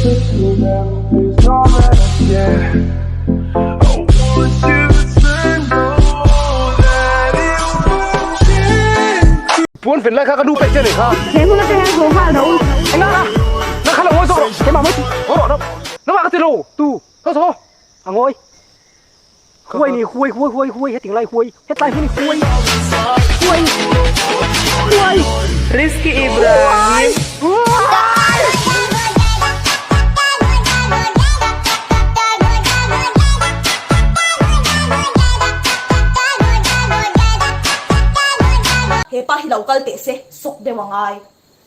Puan ven lai kha ka nu peih che nei kha. He hmun atang hian haw nghal ro. Enga na na kha lo ngawi zawk rawh. Keimah mai haw rawh rawh. Nangmah ka ti lo tu tho tho a ngawi. Huai ni huai huai huai huai heting lai huai hetlai hun huai huai huai. Rizky Ibrahim. Huai. He pa hi lo kal teh se, sawk deuh a ngai.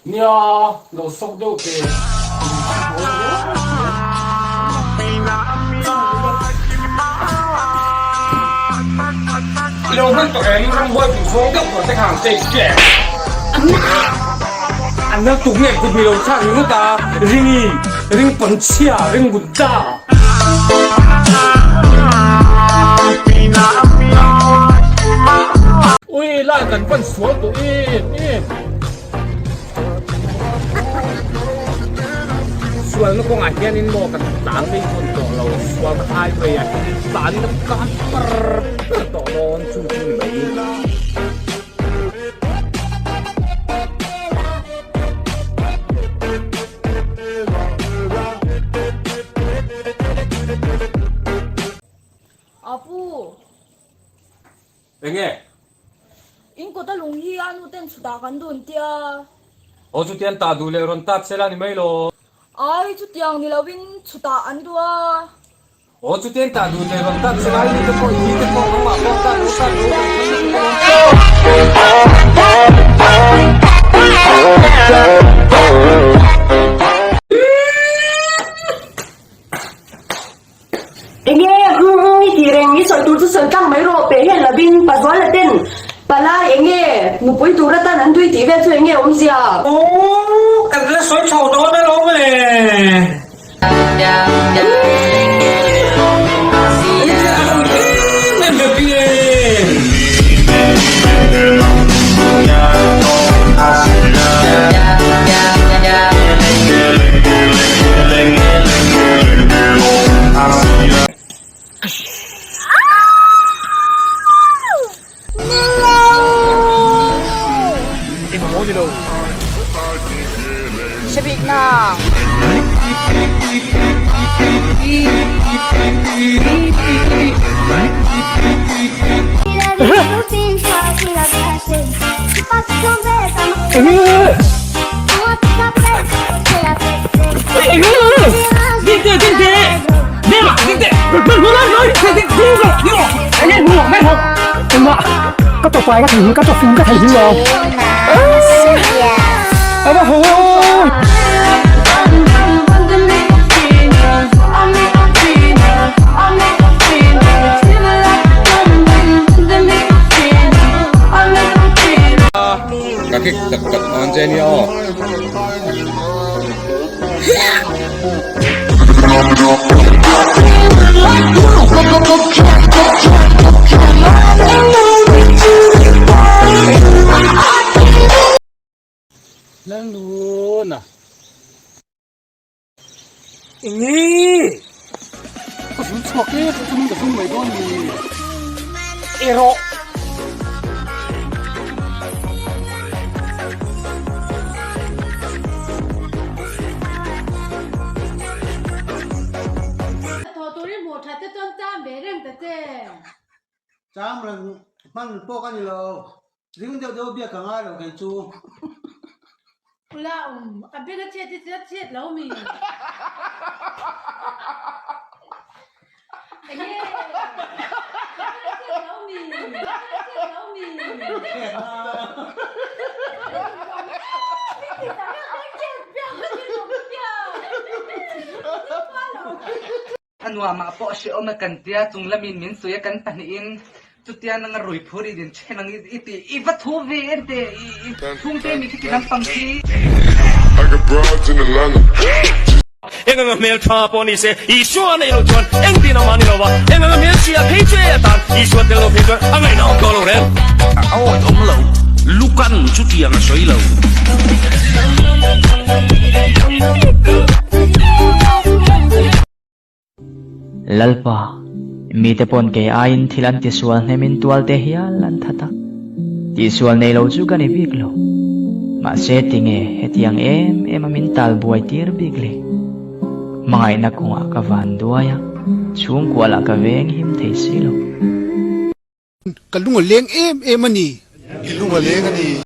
Nia, lo sawk deuh teh. I lo hman tawh em, ramhuai duh zawng deuh tur te kha ang che che. An la tuk nge kut mi lo chak ringawt a, ringi, ring pawn chhia, ring but ta. Ui lai kan pan sual tawh em em. Sualna kawngah hianin maw kan tlan mai dawn tawh lo, sualna highway ah hianin tlanin a tlan par par tawh dawn chu chu ni mai. Apu. Enge? In kawta lung hi a nu ten chhutah kan dun tia. Aw chutiang tah duh leh rawn tat sela ni mai lo. Ai chutiang ni lovin chhutah an duh a. Aw chutiang tah duh leh rawn tat sela i nu te pawh i ni te pawh nangmah pawh tat lo tat lo kan phal lutuk alawm. Enge i tih reng i sawi tur chu sawi tlang mai rawh peh hian lovin Pazuala ten palai enge nupui tur atan an tui tih vel chu enge awmzia? Aww kan la sawi chho dawn alawm le. Ka tawpai ka thei ka tawfing ka thei hi lo. Ava ho. Ka kik tak tak dawn che nia aw. Lalnuna. Enge? Ka zun chhuak e, ka chungin ka zun mai dawn ni. Erawh. Thaw turin hmuh that te chuan cham ve reng ta che. Cham reng hman pawh ka ni lo. Ring deuh deuh biak ka ngai lo kei chu. Ula um, a beng a chhiat hi chu a chhiat lo mi. Enge? A beng a chhiat lo mi? A beng a chhiat lo mi? Chhiat na. A nuamah pawh a hrehawm a kan tia, chung lamin min sawi a kan pahnihin chutia nanga rui phur in in then ang i ti i va thu ve em te i chhungte mi khi ti lampang khi. Eng anga hmel tha pawh ni se, Isua nei lo chuan engtin a mah ni lo va, eng anga hmel chhia phei chu e atan Isua tel lo phei chuan a ngaihna awm tawh lo reng. A awi awm lo, Lukan chutiang a sawi lo. Lalpa, mite pawn kei aiin thil an tisual hnemin tualte hial an that a. Tihsual nei lo chu ka ni bik lo. Mahse tinge hetiang em em a min tal buai tir bik le? Hmangaihna kawngah ka van duai a, chhungkua lah ka veng him thei si lo. Ka lung a leng em em a ni. I lung a leng a ni.